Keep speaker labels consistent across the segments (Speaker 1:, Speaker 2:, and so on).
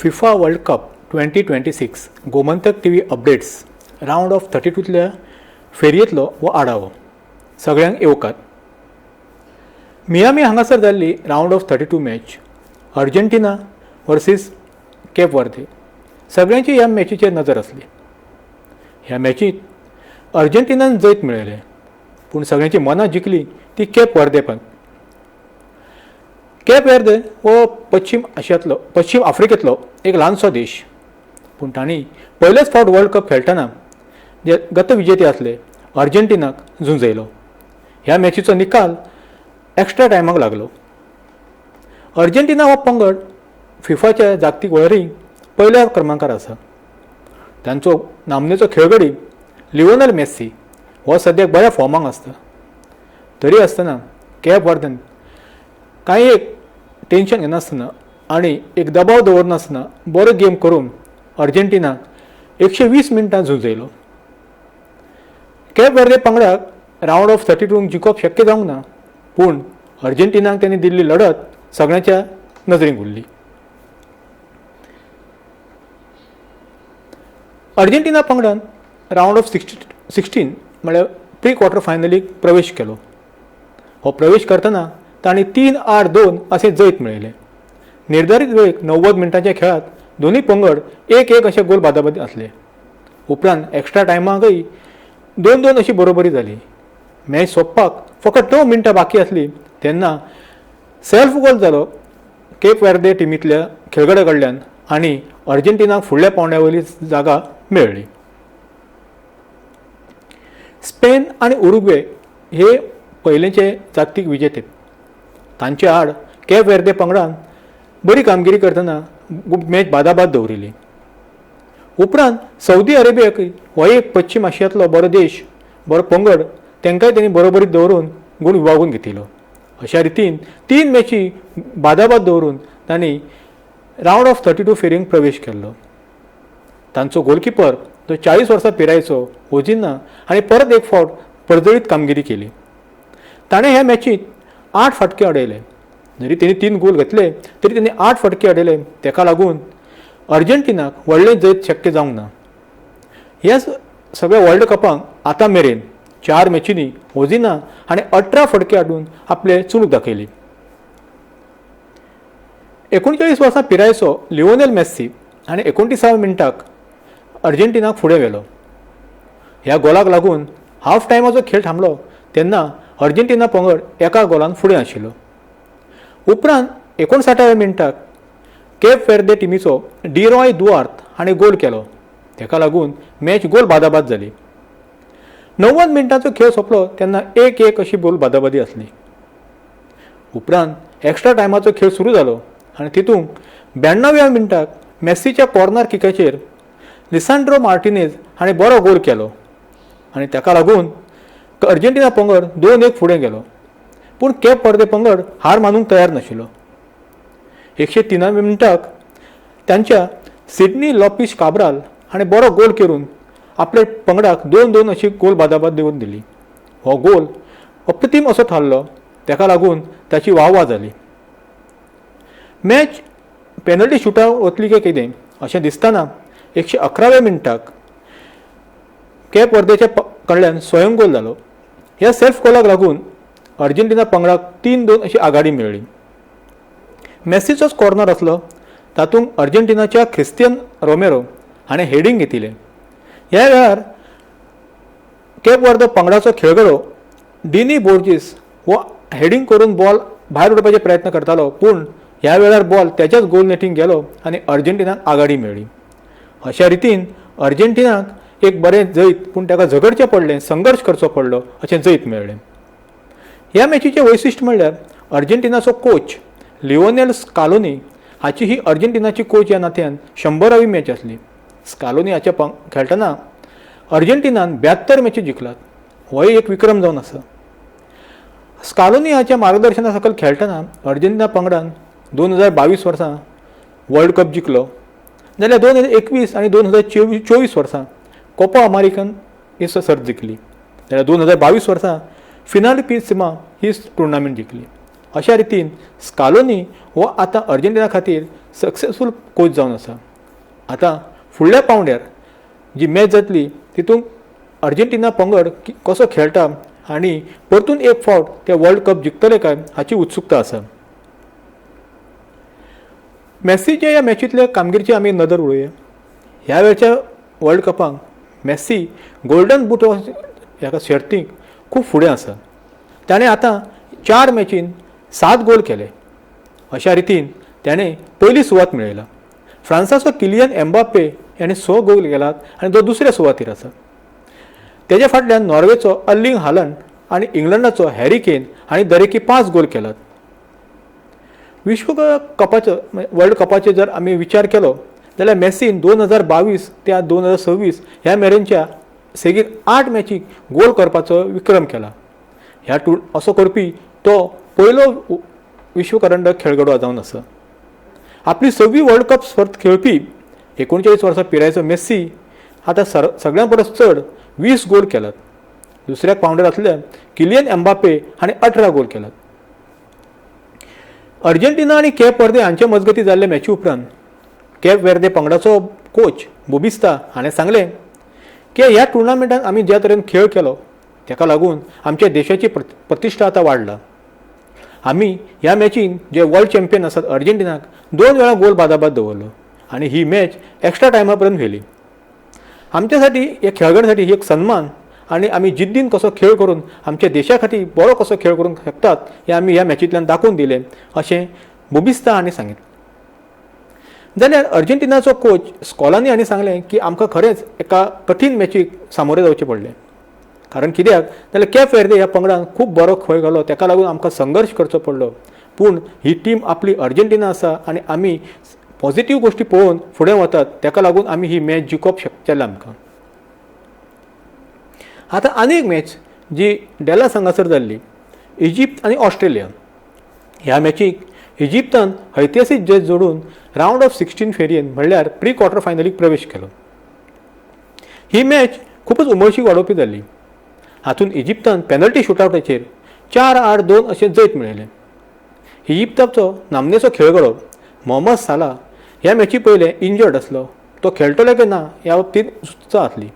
Speaker 1: FIFA World Cup 2026 Gomantak TV updates round of 32तल्या फेरयेंतलो हो आढावो. सगळ्यांक येवकार. मियामी हांगासर जाल्ली round of 32 match Argentina versus Cape Verde, सगळ्यांची ह्या मॅचीचेर नजर आसली. ह्या मॅचींत अर्जेंटिनान जैत मेळयलें, पूण सगळ्यांची मनां जिखली ती केप वर्देपान. केप वर्दे हो पश्चिम आशियांतलो, पश्चिम आफ्रिकेंतलो एक ल्हानसो देश, पूण तांणी पयलेच फावट वर्ल्ड कप खेळटना जे गतविजेते आसले अर्जेंटिनाक झुंजयलो. ह्या मॅचीचो निकाल एक्स्ट्रा टायमाक लागलो. अर्जेंटिना हो पंगड फिफाच्या जागतीक वळेरींत पयल्या क्रमांकार आसा. तांचो नामनेचो खेळगडी लिओनल मेस्सी हो सद्याक बऱ्या फॉर्माक आसता. तरी आसतना केप वर्देन कांय एक टेंशन घेनासतना आनी एक दबाव दवरनासतना बरो गेम करून अर्जेंटिनाक 120 मिनटां झुंजयलो. केप वर्दे पंगडाक रावंड ऑफ 32 जिखप शक्य जावंक ना, पूण अर्जेंटिनाक तांणी दिल्ली लढत सगळ्यांच्या नजरेक उरली. अर्जेंटिना पंगडान रावंड ऑफ 16 म्हळ्यार प्री क्वॉर्टर फायनलीक प्रवेश केलो. हो प्रवेश करतना तांणी 3-8-2 अशें जैत मेळयलें. निर्धारीत वेळेक 90 मिनटांच्या खेळांत दोनूय पंगड 1-1 अशे गोल बादाबादी आसले. उपरांत एक्स्ट्रा टायमाकय 2-2 अशी बरोबरी जाली. मॅच सोंपपाक फकत 9 मिनटां बाकी आसली तेन्ना सेल्फ गोल जालो केप वेर्दे टिमींतल्या खेळगड्या कडल्यान आनी अर्जेंटिनाक फुडल्या पावंड्या वयली जागा मेळ्ळी. स्पेन आनी उरुग्वे हे पयलेचे जागतीक विजेते. तांचे आड केप वेर्दे पंगडान बरी कामगिरी करतना मॅच बादाबाद दवरिल्ली. उपरांत सौदी अरेबियाकय, हो एक पश्चिम आशियांतलो बरो देश, बरो पंगड, तांकांय तेणी बरोबरीत दवरून गूण विभागून घेतिल्लो. अशा रितीन तीन मॅची बादाबाद दवरून तांणी रावंड ऑफ 32 फेरयेंत प्रवेश केल्लो. तांचो गोलकिपर जो 40 वर्सां पिरायेचो ओजिना हाणें परत एक फावट पर्जळीत कामगिरी केली. ताणें ह्या मॅचींत आठ फटके अडयले. जरी तेणी तीन गोल घेतले तरी तेणी आठ फटके अडयले. ताका लागून अर्जेंटिनाक व्हडलें जैत शक्य जावंक ना. ह्या सगळ्या वर्ल्ड कपांक आतां मेरेन चार मॅचींनी ओजिना हाणें 18 फटके हाडून आपले चुणूक दाखयली. 39 वर्सां पिरायेचो लिओनेल मेस्सी हाणें 29व्या मिनटाक अर्जेंटिनाक फुडें व्हेलो. ह्या गोलाक लागून हाफ टायमाचो खेळ थांबलो तेन्ना अर्जेंटिना पंगड एका गोलान फुडें आशिल्लो. उपरांत 59व्या मिनटाक केप वेर्दे टिमीचो डिरॉय दुआर्त हाणें गोल केलो. ताका लागून मॅच गोल बादाबाद जाली. 90 मिनटांचो खेळ सोंपलो तेन्ना 1-1 अशी गोल बादाबादी आसली. उपरांत एक्स्ट्रा टायमाचो खेळ सुरू जालो आनी तितूंत 92व्या मिनटाक मेस्सीच्या कॉर्नर किकाचेर लिसांड्रो मार्टिनेज हाणें बरो गोल केलो आनी ताका लागून अर्जेंटिना पंगड 2-1 फुडें गेलो. पूण केप वर्दे पंगड हार मानूंक तयार नाशिल्लो. 103व्या मिनटाक तांच्या सिडनी लॉपीश काब्राल हाणें बरो गोल करून आपल्या पंगडाक 2-2 अशी गोल बादाबाद दिवन दिली. हो गोल अप्रतीम असो थारलो. ताका लागून ताची वाहवा जाली. मॅच पेनल्टी शुटआउट वतली काय कितें अशें दिसतना 111व्या मिनटाक केप वर्देच्या कडल्यान स्वयं गोल जालो. ह्या सेल्फ गोलाक लागून अर्जेंटिना पंगडाक 3-2 अशी आघाडी मेळ्ळी. मेस्सीचोच कॉर्नर आसलो. तातूंत अर्जेंटिनाच्या ख्रिस्तियन रोमेरो हाणें हेडींग घेतिल्लें. ह्या वेळार केप वर्दो पंगडाचो खेळगडो डिनी बोर्जीस हो हेडींग करून बॉल भायर उडोवपाचे प्रयत्न करतालो, पूण ह्या वेळार बॉल त्याच्याच गोल नेटींत गेलो आनी अर्जेंटिनाक आघाडी मेळ्ळी. अशा रितीन अर्जेंटिनाक एक बरें जैत, पूण ताका झगडचें पडलें, संघर्श करचो पडलो, अशें जैत मेळ्ळें. ह्या मॅचीचें वैशिश्ट म्हणल्यार अर्जेंटिनाचो कोच लिओनेल स्कालोनी हाची ही अर्जेंटिनाची कोच ह्या नात्यान 100रावी मॅच आसली. स्कालोनी हाच्या खेळटना अर्जेंटिनान 72 मॅची जिखलात. होय एक विक्रम जावन आसा. स्कालोनी हाच्या मार्गदर्शना सकयल खेळटना अर्जेंटिना पंगडान 2022 वर्सां वर्ल्ड कप जिखलो, जाल्यार 2021 आनी 2024 वर्सां कोपा अमेरिकन ही सर्त जिखली, जाल्यार 2022 वर्सां फिनालिसिमा ही टुर्नामेंट जिखली. अशा रितीन स्कालोनी हो आतां अर्जेंटिना खातीर सक्सेसफूल कोच जावन आसा. आतां फुडल्या पांवड्यार जी मॅच जातली तितूंत अर्जेंटिना पंगड कसो खेळटा आनी परतून एक फावट ते वर्ल्ड कप जिखतले काय हाची उत्सुकता आसा. मॅसीच्या ह्या मॅचींतल्या कामगिरीची आमी नदर उडोवया. ह्या वेळच्या वर्ल्ड कपाक मॅसी गोल्डन बूट ह्या शर्तीक खूब फुडें आसा. ताणें आतां 4 मॅचीन 7 गोल केले. अशा रितीन ताणें पयली सुवात मेळयला. फ्रांसाचो किलियन एम्बाप्पे हाणें 6 गोल केलात आनी तो दुसऱ्या सुवातीर आसा. तेज्या फाटल्यान नॉर्वेचो अर्लिंग हालंड आनी इंग्लंडाचो हॅरी केन हांणी दरेकी 5 गोल केलात. विश्व कपाचो वर्ल्ड कपाचो जर आमी विचार केलो जाल्यार मॅसीन 2022 ते 2026 ह्या मेरेनच्या सेगीत 8 मॅचीक गोल करपाचो विक्रम केला. ह्या असो करपी तो पयलो विश्व करंडक खेळगडो जावन आसा. आपली 6वी वर्ल्ड कप स्पर्ध खेळपी 39 वर्सां पिरायेचो मेस्सी आतां सगळ्यां परस चड 20 गोल केलात. दुसऱ्या पावंड्यार आसल्या किलियन एम्बाप्पे हाणें 18 गोल केलात. अर्जेंटिना आनी केप वर्दे हांचे मजगतीं जाल्ले मॅची उपरांत केप वेर्दे पंगडाचो कोच बोबिस्ता हाणें सांगलें की ह्या टुर्नामेंटान आमी ज्या तरेन खेळ केलो ताका लागून आमच्या देशाची प्रतिश्ठा आतां वाडला. आमी ह्या मॅचीन जे वर्ल्ड चॅम्पियन आसात अर्जेंटिनाक 2 वेळा गोल बादाबाद दवरलो आनी ही मॅच एक्स्ट्रा टायमा पर्यंत व्हेली. आमच्यासाठी ह्या खेळगड्यांसाठी ही एक सन्मान आनी आमी जिद्दीन कसो खेळ करून आमच्या देशा खातीर बरो कसो खेळ करूंक शकतात हें आमी ह्या मॅचींतल्यान दाखोवन दिलें अशें बोबिस्ता हांणी सांगितलें. जाल्यार अर्जेंटिनाचो कोच स्कॉलानी हांणी सांगलें की आमकां खरेंच एका कठीण मॅचीक सामोरे जावचें पडलें. कारण कित्याक जाल्यार केप वेर्दे ह्या पंगडान खूब बरो खेळ घालो, ताका लागून आमकां संघर्श करचो पडलो. पूण ही टीम आपली अर्जेंटिना आसा आनी आमी पॉझिटीव गोश्टी पळोवन फुडें वतात, ताका लागून आमी ही मॅच जिखप शक्य जालें आमकां. आतां आनी एक मॅच जी डॅलास हांगासर जाल्ली, इजिप्त आनी ऑस्ट्रेलिया. ह्या मॅचीक इजिप्तान ऐतिहासीक जैत जोडून रावंड ऑफ 16 फेरयेन म्हणल्यार प्री क्वॉर्टर फायनलीक प्रवेश केलो. ही मॅच खुबूच उमळशीक वाडोवपी जाल्ली. हातूंत इजिप्तान पेनल्टी शुटआवटाचेर 4-2 अशें जैत मेळयलें. इजिप्ताचो नामनेचो खेळगडो मोहम्मद साला ह्या मॅची पयलें इंजर्ड आसलो, तो खेळटलो काय ना ह्या बाबतींत उत्साह आसली.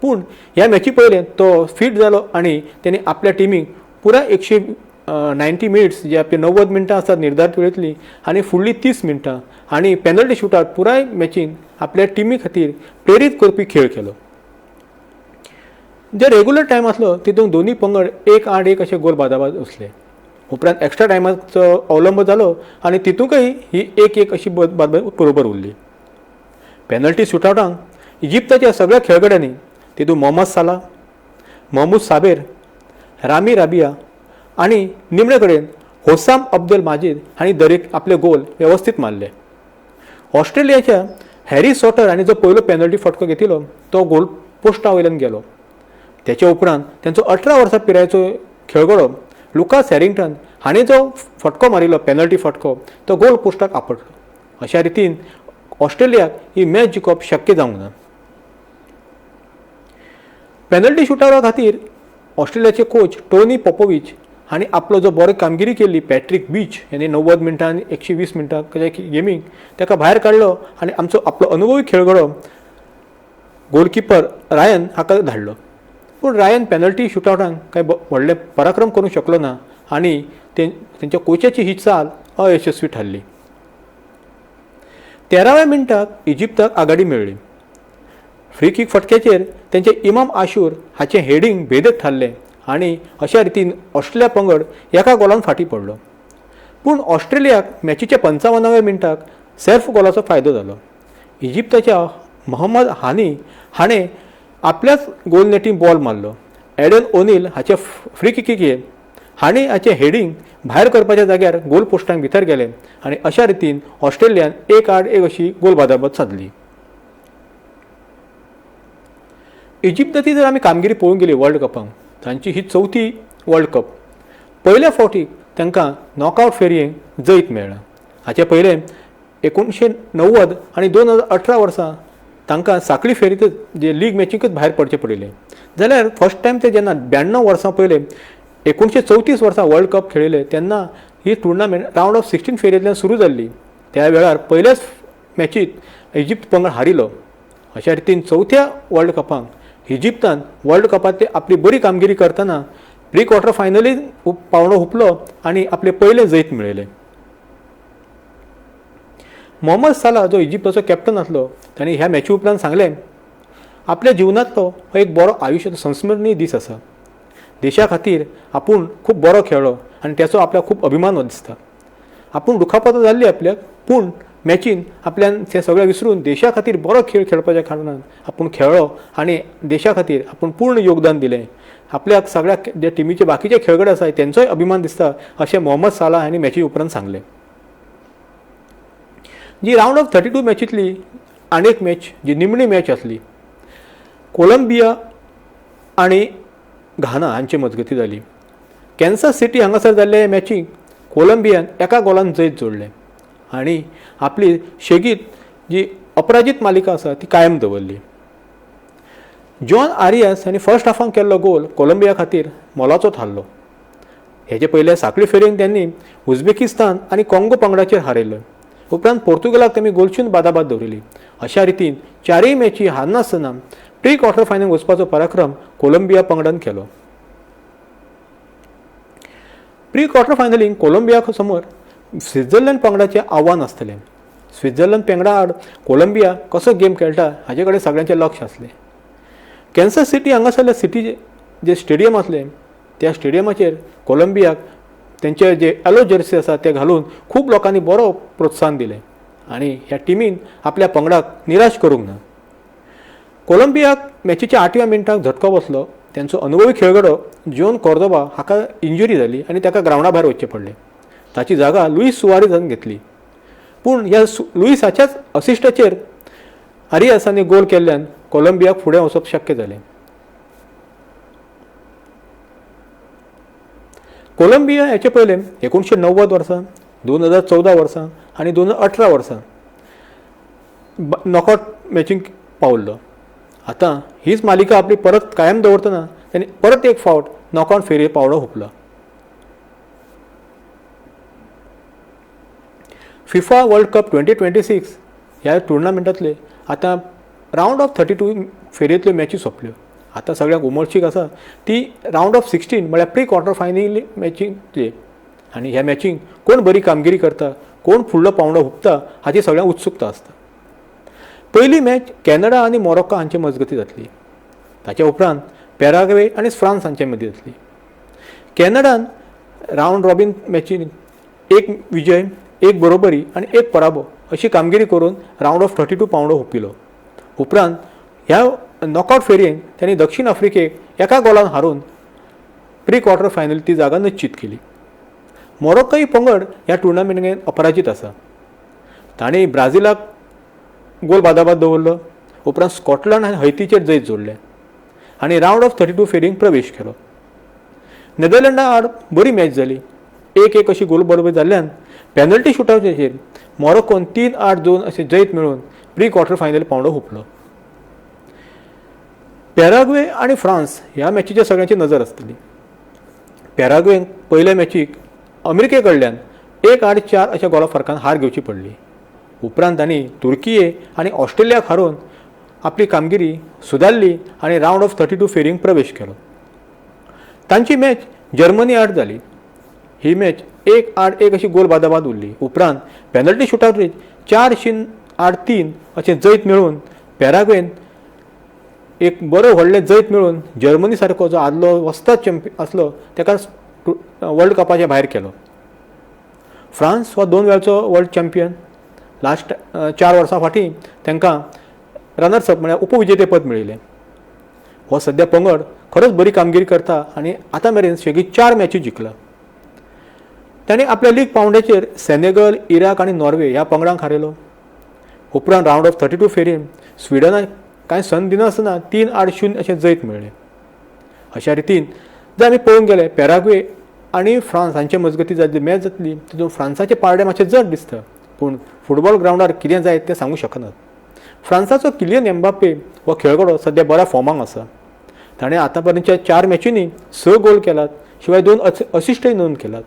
Speaker 1: पूण ह्या मॅची पयलें तो फीट जालो आनी तेणी आपल्या टिमीक पुराय 190 मिनट्स जे आपली 90 मिनटां आसात निर्धारीत वेळेंतली आनी फुडली 30 मिनटां आनी पेनल्टी शुटआवट पुराय मॅचीन आपल्या टिमी खातीर प्रेरीत करपी खेळ केलो. जे रेगुलर टायम आसलो तितूंत दोनूय पंगड 1-8-1 अशे गोल बादाबाद वसले. उपरांत एक्स्ट्रा टायमाचो अवलंब जालो आनी तितूंकय ही 1-1 अशी बरोबर उरली. पेनल्टी शुटआवटांक इजिप्ताच्या सगळ्या खेळगड्यांनी तितूंत मोहम्मद साला, महमूद साबेर, रामी राबिया आनी निमणे कडेन होसाम अब्दुल माजीद हांणी दरेक आपले गोल वेवस्थीत मारले. ऑस्ट्रेलियाच्या हॅरी सॉटर हांणी जो पयलो पेनल्टी फटको घेतिल्लो तो गोल पोस्टा वयल्यान गेलो. तेच्या उपरांत तेंचो 18 वर्सां पिरायेचो खेळगडो लुकास हॅरिंग्टन हाणें जो फटको मारिल्लो पेनल्टी फटको तो गोल पोस्टाक आपटलो. अशा रितीन ऑस्ट्रेलियाक ही मॅच जिखप शक्य जावंक ना. पेनल्टी शुटआवटा खातीर ऑस्ट्रेलियाचे कोच टोनी पोपोवीच हांणी आपलो जो बरो कामगिरी केल्ली पॅट्रीक बीच हांणी 90 मिनटां आनी 120 मिनटां गेमीक ताका भायर काडलो आनी आमचो आपलो अनुभवी खेळगडो गोलकिपर रायन हाका धाडलो. पूण रायन पेनल्टी शुटआवटान कांय व्हडले पराक्रम करूंक शकलो ना आनी तेंच्या कोचाची ही चाल अयशस्वी थारली. 13व्या मिनटाक इजिप्ताक आघाडी मेळ्ळी. फ्री किक फटक्याचेर तेंचे इमाम आशूर हाचें हेडींग भेदक थारलें आनी अशा रितीन ऑस्ट्रेलिया पंगड एका गोलान फाटीं पडलो. पूण ऑस्ट्रेलियाक मॅचीच्या 55व्या मिनटाक सेल्फ गोलाचो फायदो जालो. इजिप्ताच्या मोहम्मद हानी हाणें आपल्याच गोल नेटीन बॉल मारलो. एडन ओनील हाचे फ्री किकीचेर हाणें हाचें हेडींग भायर करपाच्या जाग्यार गोल पोस्टांक भितर गेलें आनी अशा रितीन ऑस्ट्रेलियान 1-8-1 अशी गोल बादाबाद सादली. इजिप्ताची जर आमी कामगिरी पळोवंक गेली वर्ल्ड कपाक, तांची ही चवथी वर्ल्ड कप. पयल्या फावटी तांकां नॉकआवट फेरयेक जैत मेळ्ळां. हाचे पयलें 1990 आनी 2018 वर्सां तांकां साखळी फेरींतच जे लीग मॅचीकच भायर पडचें पडिल्लें. जाल्यार फर्स्ट टायम ते जेन्ना 92 वर्सां पयले 1934 वर्सां वर्ल्ड कप खेळिल्ले तेन्ना ही टुर्नामेंट रावंड ऑफ 16 फेरयेंतल्यान सुरू जाल्ली. त्या वेळार पयल्याच मॅचींत इजिप्त पंगड हारिल्लो. अशा रितीन चवथ्या वर्ल्ड कपाक इजिप्तान वर्ल्ड कपांतली आपली बरी कामगिरी करतना प्री क्वॉर्टर फायनलीन पावंडो हुपलो आनी आपलें पयलें जैत मेळयलें. मोहम्मद साला जो इजिप्ताचो कॅप्टन आसलो ताणें ह्या मॅची उपरांत सांगलें, आपल्या जिवनांतलो हो एक बरो आयुश्याचो संस्मरणीय दीस आसा. देशा खातीर आपूण खूब बरो खेळ्ळो आनी ताचो आपल्याक खूब अभिमान दिसता. आपूण दुखापत जाल्ली आपल्याक, पूण मॅचीन आपल्यान तें सगळें विसरून देशा खातीर बरो खेळ खेळपाच्या कारणान आपूण खेळ्ळो आनी देशा खातीर आपूण पूर्ण योगदान दिलें. आपल्याक सगळ्या जे टिमीचे बाकीचे खेळगडे आसात तेंचोय अभिमान दिसता अशें मोहम्मद साला हांणी मॅची उपरांत सांगलें. जी रावंड ऑफ 32 मॅचींतली आनी एक मॅच जी निमणी मॅच आसली कोलंबिया आनी घाना हांचे मजगती जाली. कॅन्सास सिटी हांगासर जाल्ले हे मॅचीक कोलंबियान एका गोलान जैत जोडलें आनी आपली शेगीत जी अपराजीत मालिका आसा ती कायम दवरली. जॉन आरियास हांणी फर्स्ट हाफान केल्लो गोल कोलंबिया खातीर मोलाचो थारलो. हेजे पयले साखळी फेरयेन त्यांनी उझबेकिस्तान आनी काँगो पंगडाचेर हारयलो. उपरांत पोर्तुगालाक तेमी गोलशून बादाबाद दवरिली. अशा रितीन चारूय मॅची हारनासतना प्री क्वॉर्टर फायनल वचपाचो पराक्रम कोलंबिया पंगडान केलो. प्री क्वॉर्टर फायनलीक कोलंबिया समोर स्वित्झर्लंड पंगडाचें आव्हान आसतलें. स्वित्झर्लंड पंगडा आड कोलंबिया कसो गेम खेळटा हाजे कडेन सगळ्यांचें लक्ष आसलें. कॅन्सास सिटी हांगासरल्या सिटी जे स्टेडियम आसलें त्या स्टेडियमाचेर कोलंबियाक तेंचे जे येलो जर्सी आसा ते घालून खूब लोकांनी बरो प्रोत्साहन दिलें आनी ह्या टिमीन आपल्या पंगडाक निराश करूंक ना. कोलंबियाक मॅचीच्या 8व्या मिनटाक झटको बसलो. तेंचो अनुभवी खेळगडो जोन कॉर्दोबा हाका इंजुरी जाली आनी ताका ग्रावंडा भायर वचचें पडलें. ताची जागा लुईस सुवारीजान घेतली. पूण ह्या लुईस हाच्याच असिस्टाचेर आरियासांनी गोल केल्ल्यान कोलंबियाक फुडें वचप शक्य जालें. कोलंबिया हेचे पयलें 1990 वर्सा, 2014 वर्सा आनी 2018 वर्सा नॉकआवट मॅचींक पावल्लो. आतां हीच मालिका आपली परत कायम दवरतना तांणी परत एक फावट नॉकआवट फेरये पावंडो हुपलो. फिफा वर्ल्ड कप 2026 ह्या टुर्नामेंटांतले आतां रावंड ऑफ 32 फेरयेंतल्यो मॅची सोंपल्यो. आतां सगळ्यांक उमळशीक आसा ती रावंड ऑफ 16 म्हळ्यार प्री क्वॉर्टर फायनल मॅचींतली आनी ह्या मॅचींक कोण बरी कामगिरी करता, कोण फुडलो पावंडो हुपता हाची सगळ्यांक उत्सुकता आसता. पयली मॅच कॅनडा आनी मोरोक्को हांचे मजगती जातली. ताच्या उपरांत पॅराग्वे आनी फ्रांस हांचे मदीं जातली. कॅनडान रावंड रॉबीन मॅचीन 1 विजय, 1 बरोबरी आनी 1 पराभव अशी कामगिरी करून रावंड ऑफ 32 पावंडो हुपिलो. उपरांत ह्या नॉकआवट फेरयेन तांणी दक्षिण आफ्रिकेक एका गोलान हारोवन प्री क्वॉर्टर फायनल ती जागा निश्चित केली. मोरोक्को ही पंगड ह्या टुर्नामेंटान अपराजीत आसा. तांणी ब्राझिलाक गोल बादाबाद दवरलो. उपरांत स्कॉटलंड आनी हैतीचेर जैत जोडलें आनी रावंड ऑफ 32 फेरयेक प्रवेश केलो. नेदरलँडा आड बरी मॅच जाली. 1-1 अशी गोल बरोबर जाल्ल्यान पॅनल्टी शुटआवटाचेर मोरोक्कोन 3-2 अशें जैत मेळोवन प्री क्वॉर्टर फायनल पावंडो हुपलो. पॅराग्वे आनी फ्रांस ह्या मॅचीचेर सगळ्यांची नजर आसतली. पॅराग्वेन पयल्या मॅचीक अमेरिके कडल्यान 1-4 अशा गोला फरकान हार घेवची पडली. उपरांत तांणी तुर्कीये आनी ऑस्ट्रेलियाक हारोवन आपली कामगिरी सुदारली आनी रावंड ऑफ 32 फेरयेक प्रवेश केलो. तांची मॅच जर्मनी आड जाली. ही मॅच 1-1 अशी गोल बादाबाद उरली. उपरांत पॅनल्टी शुटआवटीत 4-0-3 अशें जैत मेळोवन पॅराग्वेन एक बरो व्हडलें जैत मेळोवन जर्मनी सारको जो आदलो वस्ताद चॅम्पियन आसलो ताका वर्ल्ड कपाच्या भायर केलो. फ्रांस हो 2 वेळचो वर्ल्ड चॅम्पियन. लास्ट 4 वर्सां फाटीं तांकां रनर्स अप म्हळ्यार उपविजेतेपद मेळिल्लें. हो सद्या पंगड खरोच बरी कामगिरी करता आनी आतां मेरेन शेगीत 4 मॅची जिखला. तांणी आपल्या लीग पावंड्याचेर सेनेगल, इराक आनी नॉर्वे ह्या पंगडांक हारयलो. उपरांत रावंड ऑफ 32 फेरयेन स्विडनाक कांय संद दिनासतना 3-0 अशें जैत मेळ्ळें. अशा रितीन जर आमी पळोवंक गेले पॅराग्वे आनी फ्रांस हांचे मजगती जाल्ली मॅच जातली तितून फ्रांसाचें पारडें मातशें जड दिसता, पूण फुटबॉल ग्रावंडार कितें जायत तें सांगूंक शकनात. फ्रांसाचो किलियन एम्बाप्पे हो खेळगडो सद्या बऱ्या फॉर्मांक आसा. ताणें आतां पर्यंतच्या 4 मॅचींनी 6 गोल केलात, शिवाय 2 असिस्टय नोंद केलात.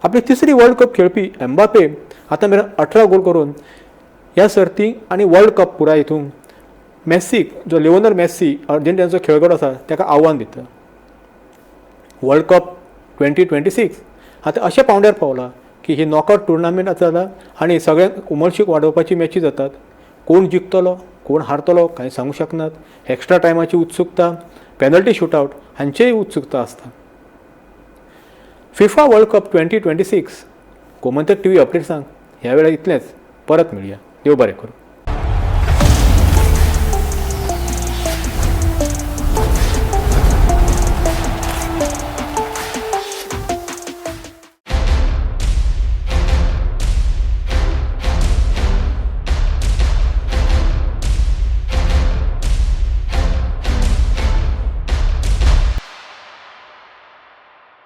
Speaker 1: आपली तिसरी वर्ल्ड कप खेळपी एम्बापे आतां मेरेन 18 गोल करून ह्या सर्तीक आनी वर्ल्ड कप पुराय हितून मॅस्सीक, जो लिओनल मॅस्सी अर्जेंटिनाचो खेळगडो आसा, ताका आव्हान दिता. वर्ल्ड कप 2026 आतां अशें पावंड्यार पावला की ही नॉकआउट टुर्नामेंट आतां जाला आनी सगळ्यांक उमळशीक वाडोवपाची मॅची जातात. कोण जिखतलो, कोण हारतलो, कांय सांगूंक शकनात. एक्स्ट्रा टायमाची उत्सुकता, पेनल्टी शूटआउट हांचेय उत्सुकता आसता. FIFA world cup 2026. Gomantak TV अपडेट्सांक ह्या वेळार इतलेंच. परत मेळया. देव बरें करूं.